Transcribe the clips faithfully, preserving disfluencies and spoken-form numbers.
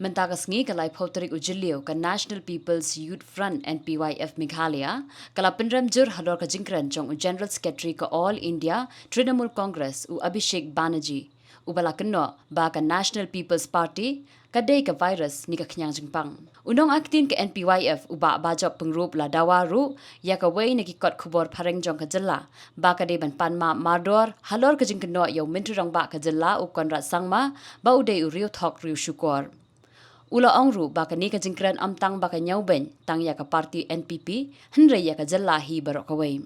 Mynta ka sngi ka laiphew tarik u Jylliew ka National People's Youth Front N P Y F Meghalaya ka la pynrem jur halor ka jingkren jong u General Secretary ka All India Trinamool Congress u Abhishek Banerjee, uba la kynnoh ba ka National People's Party ka dei ka virus ne ka khñiang jingpang. U nongaktien ka N P Y F u Bah Bajop Pyngrope la dawa ruh ïa kawei na ki kot khubor phareng jong ka jylla ba ka dei ban pan map mardor halor ka jingkynnoh ïa u Myntri Rangbah ka jylla u Conrad Sangma ba u dei u riewthok riewshukor. U la ong ruh ba kane ka jingkren ym tang ba ka ñiewbeiñ tang ïa ka party N P P hynrei ïa ka jylla hi baroh kawei.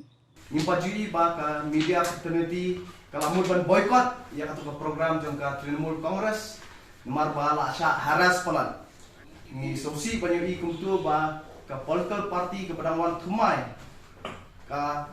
Ngim pat ju ïohi ba ka media fraternity ka la mut ban boycott ïa kato ka program jong ka Trinamool Congress namar ba la shah harass palat. Ngi sngewsih ban ïohi kumto ba ka political party kaba dang wan thymmai ka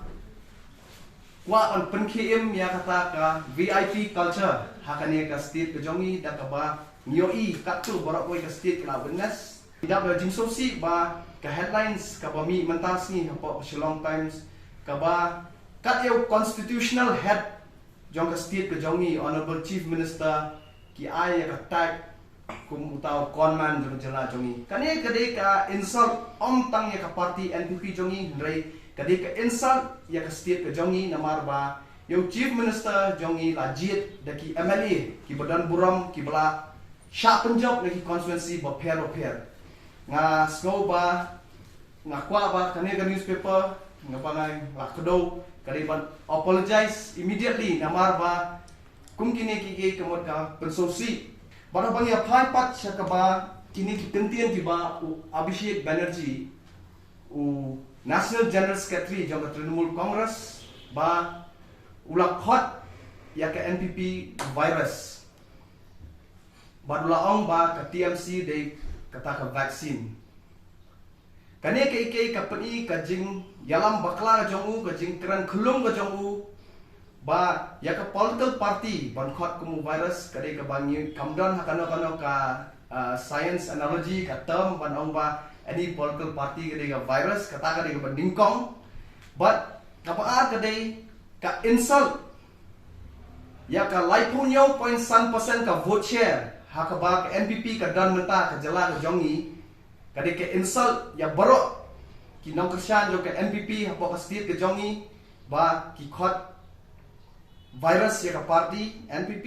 kwah ban pynkhie im ïa kata ka V I P culture ha kane ka state ka jong ngi da kaba ngi ïohi katto baroh kawei ka state ka la witness. Ngi dap da jingsngewsih ba ka headlines kaba mih mynta sngi hapoh ka Shillong Times kaba kat ïa u constitutional head jong ka state ka jong ngi, Honorable Chief Minister, ki ai ïa ka tag kum uta u conman jong ka jylla jong ngi. Kane ka dei ka insult ym tang ïa ka party N P P jong ngi hynrei ka dei ka insult ïa ka state ka jong ngi namar ba ïa u Chief Minister jong ngi la jied da ki M L A kiba don burom kiba la shah pynjop na ki constituency bapher bapher. Nga sngew ba nga kwah ba kane ka newspaper nga ba nga la kdew ka dei ban apologize immediately namar ba kum kine kiei kiei ka mut ka pynsngewsih. Bad haba ngi ïa phai pat sha kaba kine ki kyntien kiba u Abhishek Banerjee u National General Secretary jong ka Trinamool Congress ba u la khot ïa ka N P P virus. Bad u la ong ba ka T M C dei kata ka vaccine. Kane ka ïa ka pyni ka jingïalam bakla ka jong u, ka jingkren khlung ka jong u ba ïa ka political party ban khot kum u virus ka dei kaba ngi kam don ha kano kano ka, ah, science analogy ka term ban ong ba any political party ka dei ka virus, kata ka dei kaba nyngkong. Bad kaba ar ka dei ka insult ïa ka laiphew hynñiew point san percent ka vote share ha kaba ka N P P ka don mynta ka jylla ka jong ngi. Ka dei ka insult ïa baroh ki nongkyrshan jong ka N P P hapoh ka state ka jong ngi ba ki khot virus ïa ka party N P P.